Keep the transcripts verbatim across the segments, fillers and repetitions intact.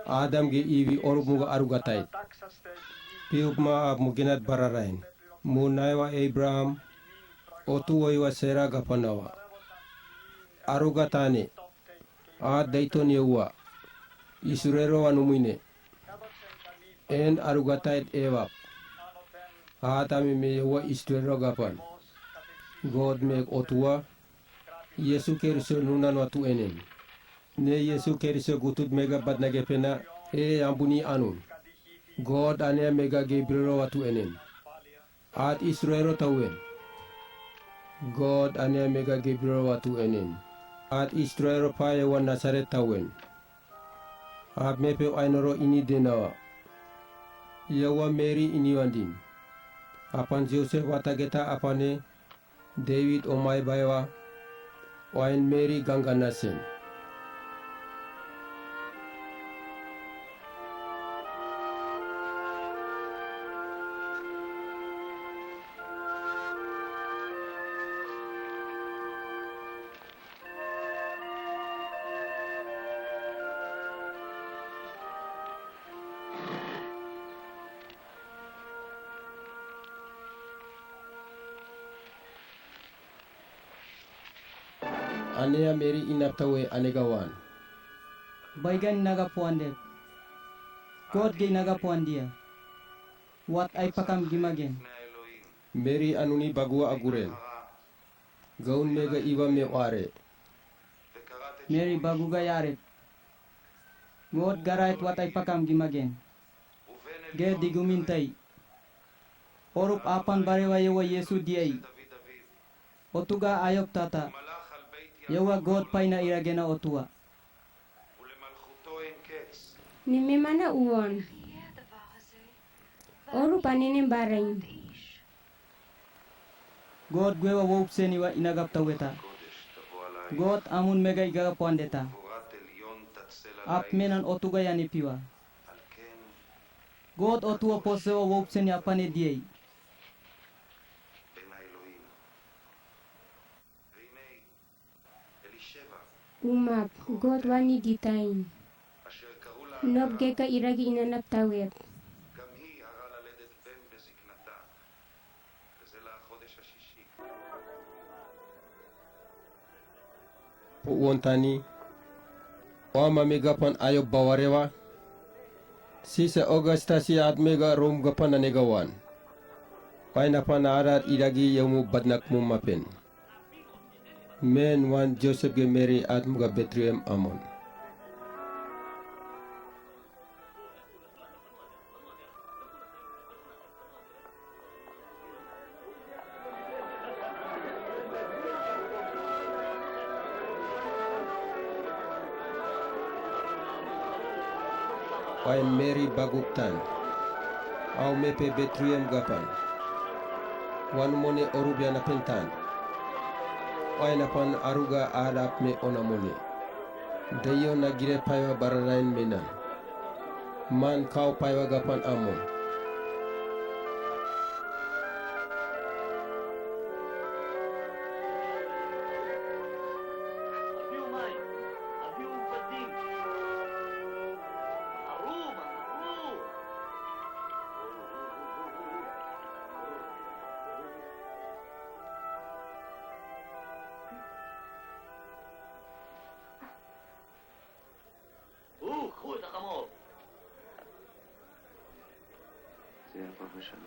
Adam ge Ivi orup mugha aru gataid. Piupma aap mu genat bararain. Mu naiwa Abraham, otu oiwa Sera gapanawa. Aru gatane, aat daiton yewwa, Israel wa numuine. En aru gataid ewap. Aat ami me yewwa Israel wa gapan. God mek otuwa, Yesu Keriso nunan wa tu enen. Ne Yesu Keriso gutud mega badnage pena, e ambuni anun. God ane mega Gabriel wa tu enen. Aat Israel tawen. God ane mega Gabriel wa tu enen. Aat Israel pa yewwa Nazaret tawen. Aap mepe ainoro ini denawa. Yewwa Mary ini wandin. Apan Joseph wata geta apane David omai baiwa, wain Mary gangana sen. Aneya Mary inap tawe ane gawan. Baigan inaga puande. God ge inaga puandia. Wat ai pakam gimagen. Mary anuni bagua aguren. Gaun mega iwa me ware. Mary baguga yaret. God garait wat ai pakam gimagen. Ge digumin tai. Orup apan barewa yewwa Yesu diai. Otuga ayop tata. Yewwa God paina iragena otuwa. Nime mana uon. Orup anene barain. God gwewa woup seniwa inagap taweta. God amun mega igagap wandeta. Ap menan otuga yani piwa. God otuwa posewa woup seni apane diai. Umap, God wani ditain. Nop geka iragi inanap tawep. Pu wontani, wama megapan ayo bawarewa. Sisa Augusta si at mega Rom gapan anegawan. Painapan arat iragi yomu badnak mumapen. Men wan Joseph ge Mary at muga Bethlehem amon. Wain Mary baguptan. Au mepe Bethlehem gapan. Wan mone orubiana pentan. Wain apan aruga arap me ona mone. Deyo nagire paiwa bararain menan. Man kau paiwa gapan amon.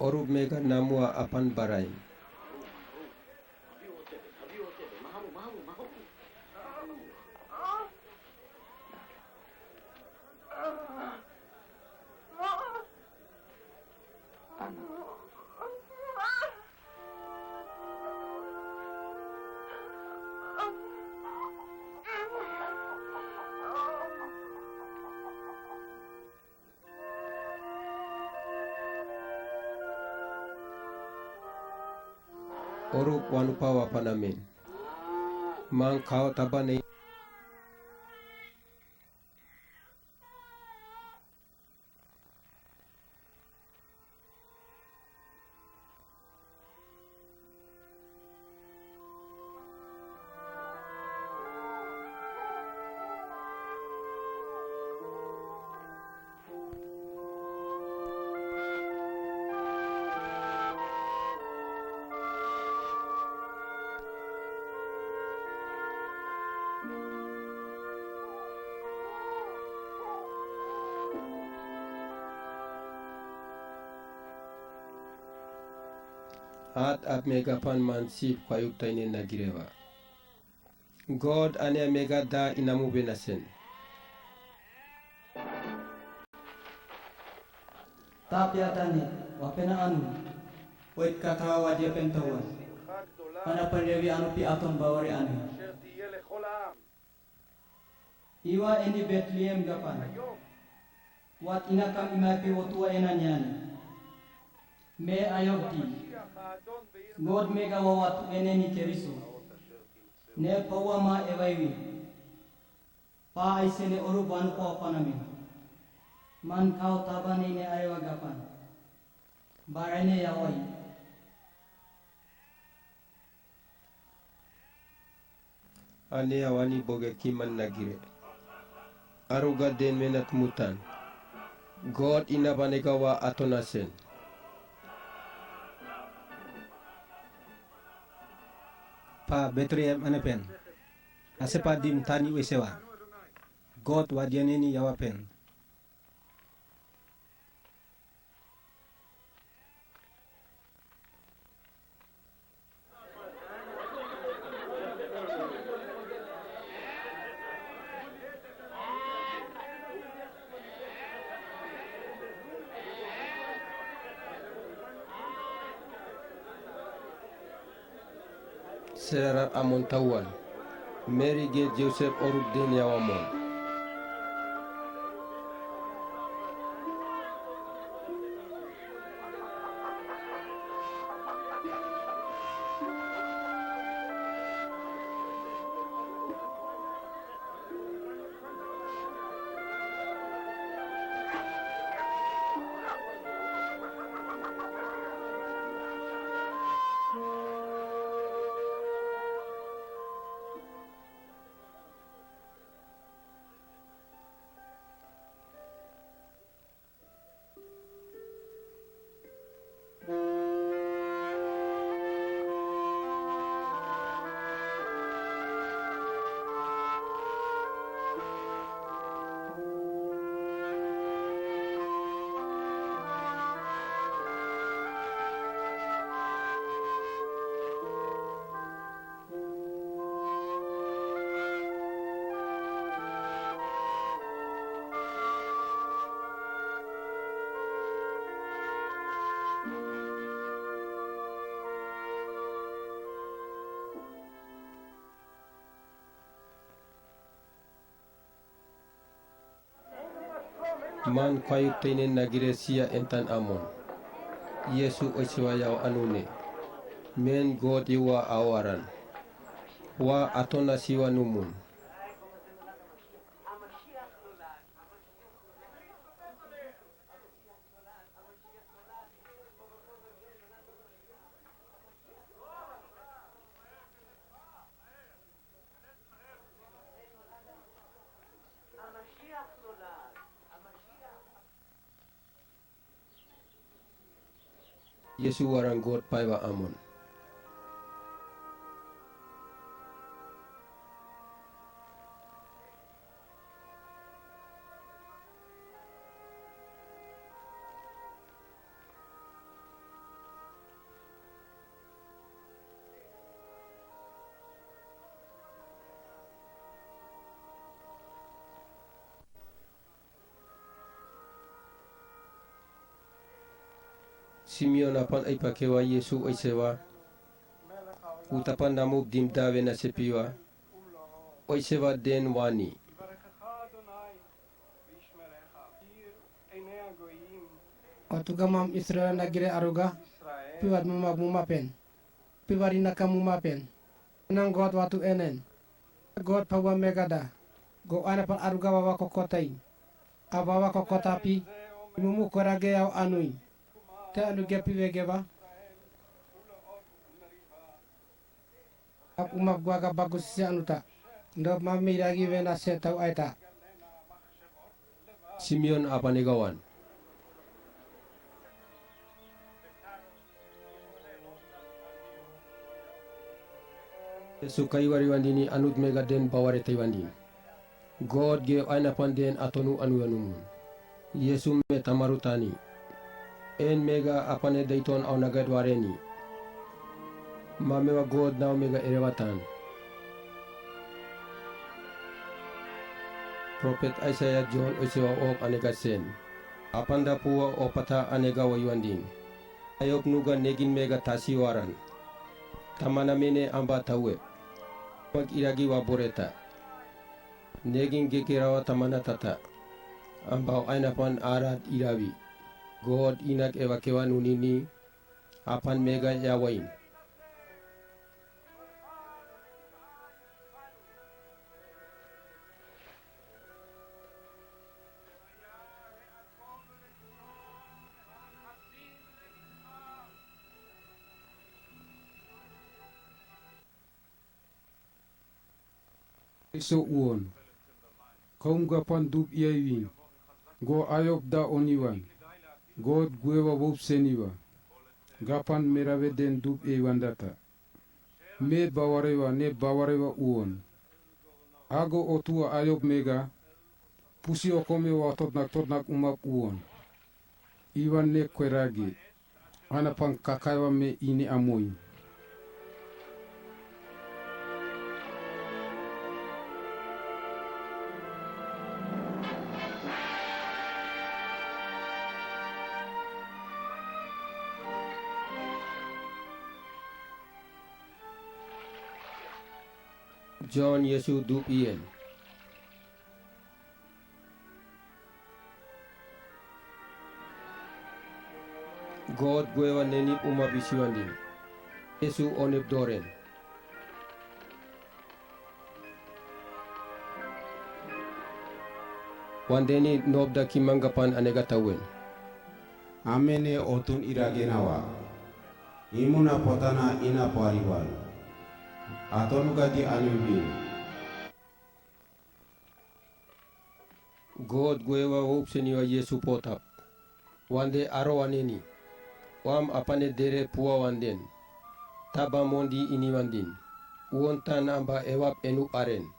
Orup mega namua apan barain. Orup wanupa wapanamen. Mang kau tabane. At ap mega pan man sip kwayuk taine nagire wa. God ane mega da inamu benasen. Tapia tani, wapena anu, wet kaka wadia pentawan. Pana panrewi anu pi aton bawari anu. Iwa eni Bethlehem gapan. Wat inakam imapi wotuwa enanyani. Me ayokti. God mega wawatu eneni Keriso. Ne pawa ma ewaiwi. Pa aisene oru banu pawa panami. Man kao tabane ne arewa gapan. Barane yawai. Ane awani boge kiman nagire. Aruga den menat mutan. God ina banega wa atonasen. Pa Bethlehem ane pen. Asepa dim tani wesewa. God wadianeni yawa pen. Serarat amon tauwan. Meri ge Josep oruk den yawamon. Man kwayuk taine nagire siya entan amon. Yesu oisewa yao anune. Men God yuwa awaran. Wa atona siwa numun. Yesu waran God paiwa amon. Simeon apan aipakewa Yesu oisewa. Utapan namuk dimda wena sepiwa. Oisewa den wani. Otuka mam Israel nagire aruga. Piwat mumak mumapen. Piwat inaka mumapen. Nang God watu enen. God pawa megada. Go anapan aruga wawa kokotai. Awawa kokotapi. Mumu korage yao anui. Te anu gepi wegeba. Ap umap guaga bagus sisi anuta. Ndop mami ragi wena se tau aita. Simeon apane gawan. Yesu kaiwari wandini anut mega den baware taiwandini. God ge ainapan den atonu anu anumun. Yesu me tamaru tani. En mega apane daiton au nagad wareni. Mame wa God nao mega ere wa tan. Prophet Isaiah John oise wa ok ane ga sen. Apan da pu wa opata ane ga wa yuan din. Ayop nuga negin mega tasi waran. Tamana mene amba tawe. Pag iragi wa boreta. Negin gekera wa tamana tata. Amba aina pan arat irawi. God inak ewa kewa nunini. Apan mega yawain. Iso uon. Kaum gapan dup iyai win. Go ayop da oni wan. God gwe wa wop seni wa. Gapan mera we den dup iyai wan data. Me baware wa, ne baware wa uon. Ago otu wa ayop mega. Pusi okome wa totnak totnak umap uon. Iwan ne kweragi. Ana pan kakai wa me ini amoi. John Yesu dup iyen. God gwe wa nenip uma bisi wandin. Yesu onep doren. Wandeni nop da kimanga pan anega tawen. Amene otun iragena wa. Imuna potana ina pariwan. Atonu gadi anibin. God gwe wa wop seni wa Yesu potap. Wande aro waneni. Wam apane dere puwa wanden. Taba mondi ini wandin. Uonta namba ewap enu aren.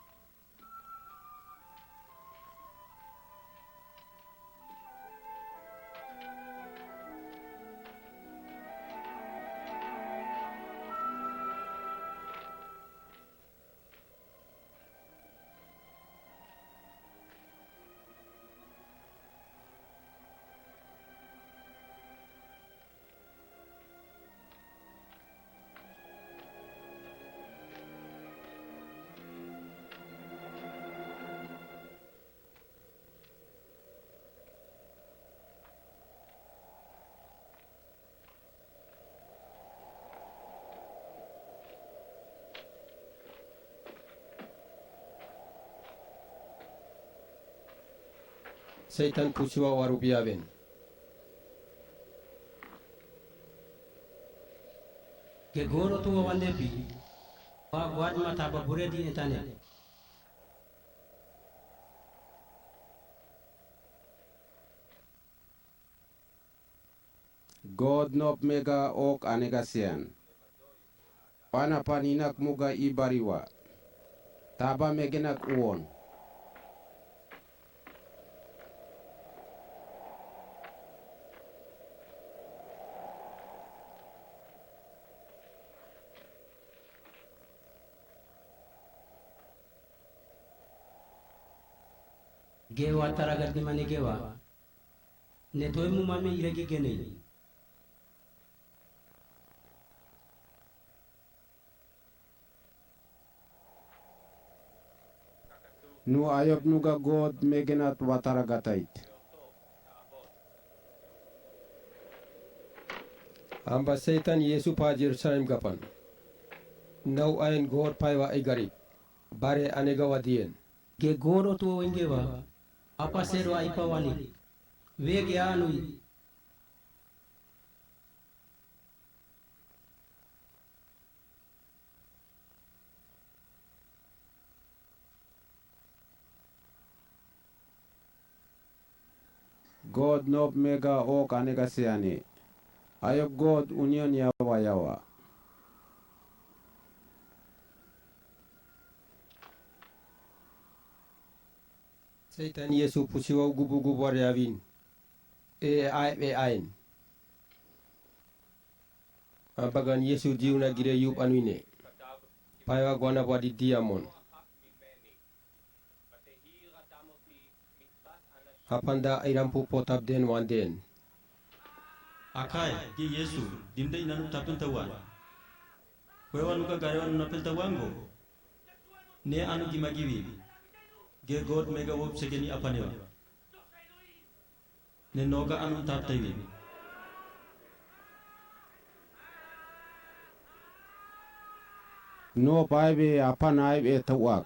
Setan pusiwa warubiaben. Ge goro tuwa wande pi, wa gwad mata ba buredi entane. God nop mega ok anega sian. Pana paninak muga ibariwa. Taba megenak uon. Gewa taragat ni mane gewa. Ne toy mu mame iragi genei. Nu ayop nuga God megenat watara gatait. Amba Setan Yesu pa Jerusalem gapan. Nau ain God paiwa igarip. Bare anega wadien. Ge God otu wengewa. Apa serwa ipa wani. Wege anui. God nop mega ok anega siani. Ayop God union yawa yawa. Setan Yesu pusiwa gubu gubu ariawin. E ai e ain. Abagan Yesu diuna gire yup anu ine. Paiwa guana bwa di diamon. Apan da irampu potap den wan den. Akai, gi Yesu, dimda inanu tapin tawan. Kwewa nuka garewa nuna pil tawan go. Ne anu gima giwi. Ge God mega wop segeni apanewa. Ne noga anun tap taiwi. No pai be apan ai be tawak.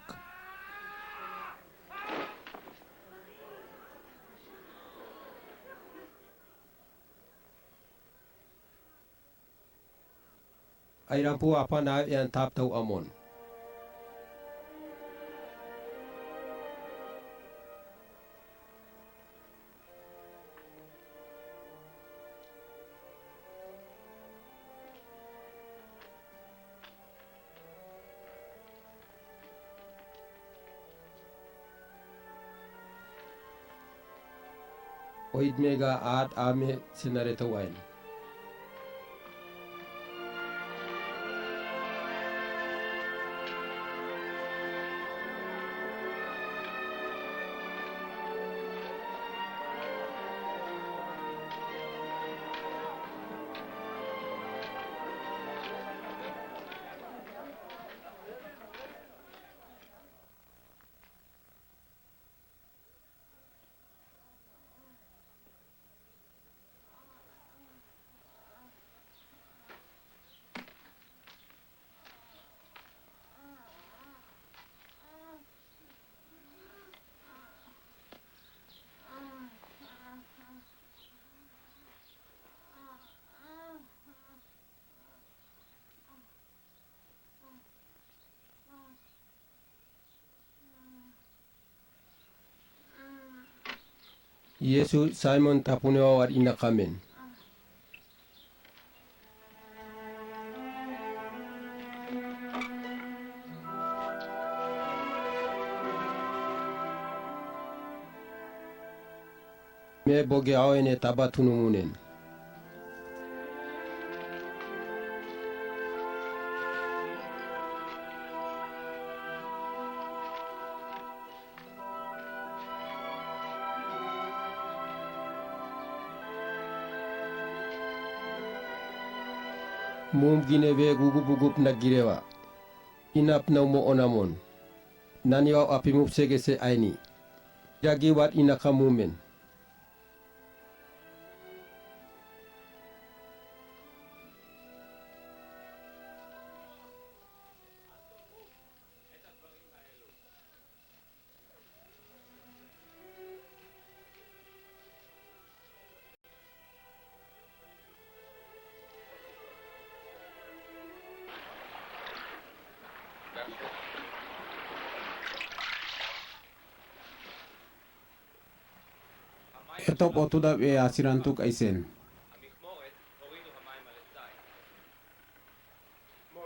Ai rampu apan ai en tap tau amon. Oid mega at ame senare tawain. Yesu Simon tapune wa war ina kamen. Me boge awene taba tunumunen. Mum gine be gugup gugup na girewa. Inap na umo onamon. Nani wa api mup sege se aini. Jagi wat ina kamumen. Etop otudap e asirantuk aisen.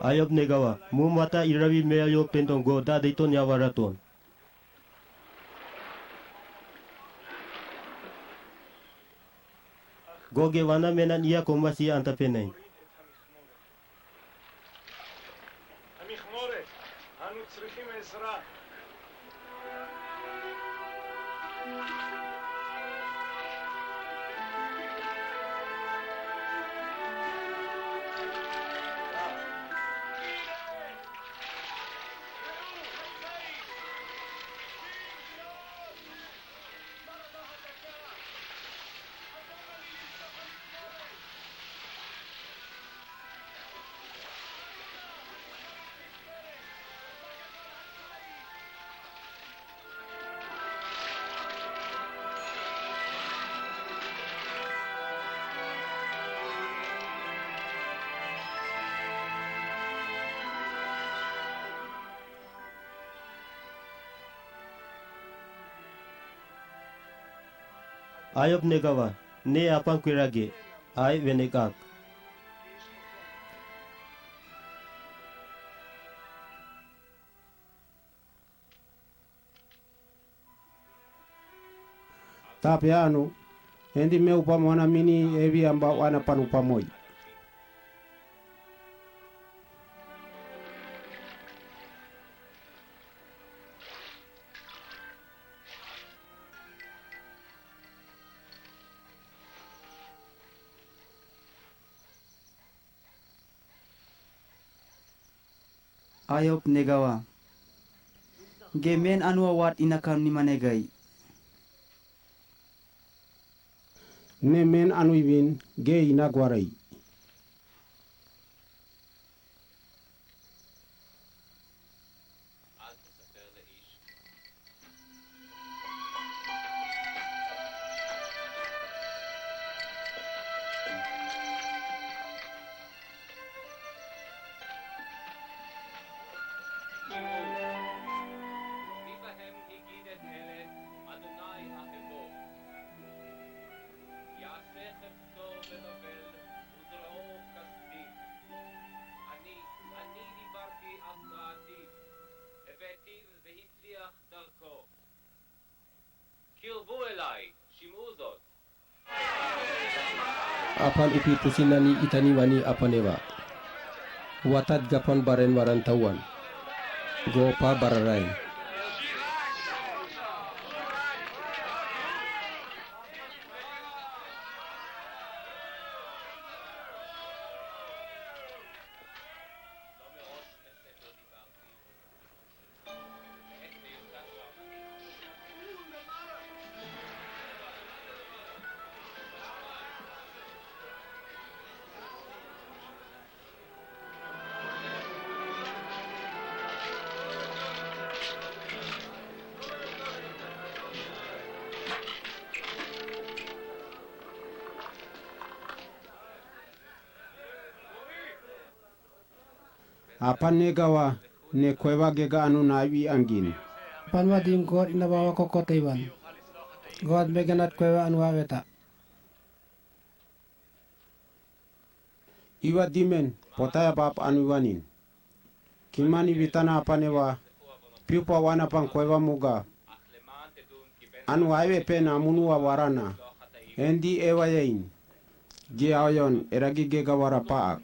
Ayop negawa, mum wata irawi meya yo penton go da deiton ya waraton. Go ge wana menan iya komasi anta penai. המכמורת, אנו צריכים עזרה. Ayop negawa, ne apan kwirage, ai wenegak. Tapi anu, endi me upama wana mini ebi amba wana pan upamoi. Ayop negaiwa. Ge men anu wa wat ina kam ni mane gai. Ne men anu iwin ge ina gwarai. מי בהם הגיד את אלה, אדוני אהבו. יעשה חפצו בבבל וזרעו כשדים. אני, אני דיברתי אף זרעתיו, הבאתיו והצליח דרכו. קרבו אלי, שמעו זאת. Apan upi pusinani itani wani apan ewa. Watat gapan baren waran tauan. Gopa bararain. Apan negaiwa ne kwewa gega anu nawi angin. Apan wa dim God ina bawa koko taiwan. God meganat kwewa anu wa weta. Iwa dimen potaya bap anu wanin. Kimani witana apan ewa piupa wana pan kwewa muga. Anu aiwe pen amunu wa warana. Endi ewa yain. Ge aoyon eragi gega wara paak.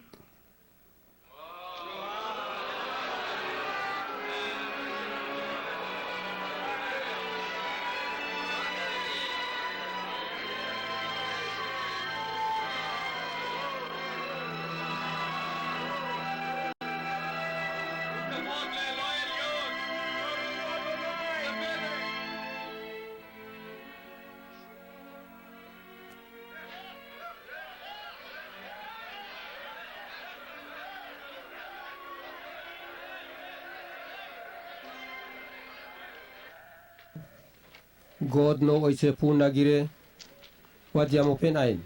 God no oise pu nagire, wa diamo pen ain.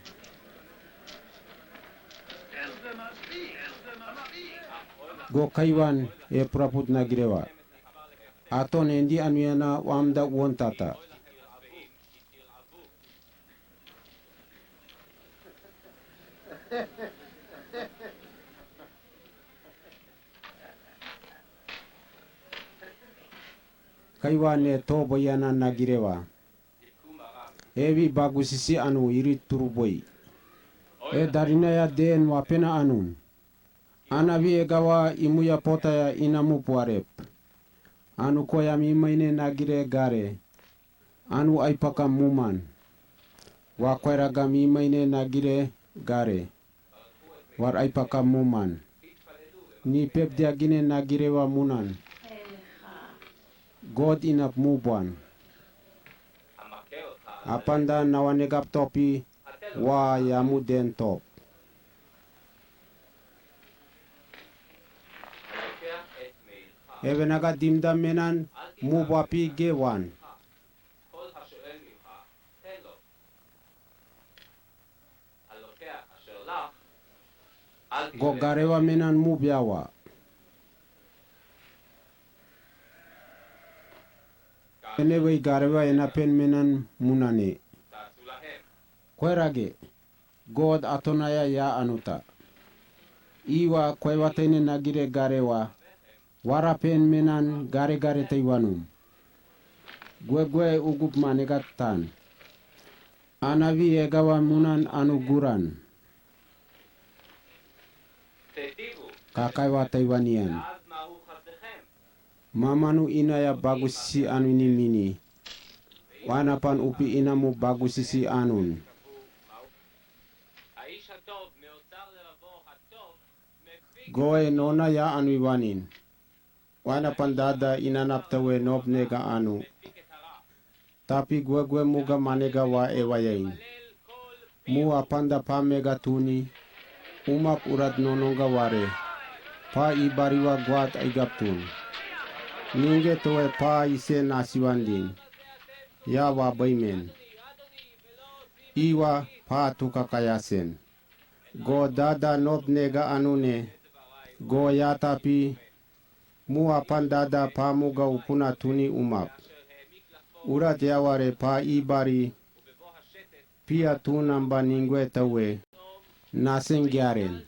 Go kaiwan e puraput nagirewa. Aton endi anu yana wamda won tata. Kaiwa ne to boyana nagirewa. Ewi bagu sisi anu iri turu boi. E darinaya den wapena anun. Anawi egawa imuya potaya inamu puarep. Anu koya mi maine nagire gare. Anu aipaka muman. Wa koiraga mi maine nagire gare. War aipaka muman. Ni pep dia gine nagirewa munan. God inap mubuan. Apanda nawa negap topi wa yamu den top. Ewe naga dimda menan mubuapi ge wan. Go garewa menan mubiawa. Ene wei garewa ena pen menan munane. Koirage, God atonaya ya anuta. Iwa koiwa tene nagire garewa. Wara pen menan gare gare taiwanum. Gwe gwe ugup manegatan. Anawi egawa munan anu guran. Kakaiwa taiwanian. Mamanu inaya bagu sisi anu ni mini. Wanapan upi inamu bagu sisi anun. Goe nona ya anu iwanin. Wayna pan dada inanap tawe nop nega anu. Tapi gwe gwe muga manega wa ewa yain. Mu apan da pa mega tuni. Umap urat nononga ware. Pa ibari wa gwat aigap tun. Ninge tawe pa ise nasiwan din. Ya wa baimen. Iwa pa tuka kaya sen. Go dada nop nega anu ne. Go ya tapi. Mu apan dada pa muga upuna tuni umap. Urat ya ware pa ibari. Pia tunamba ningwe tawe. Nasen gyaren.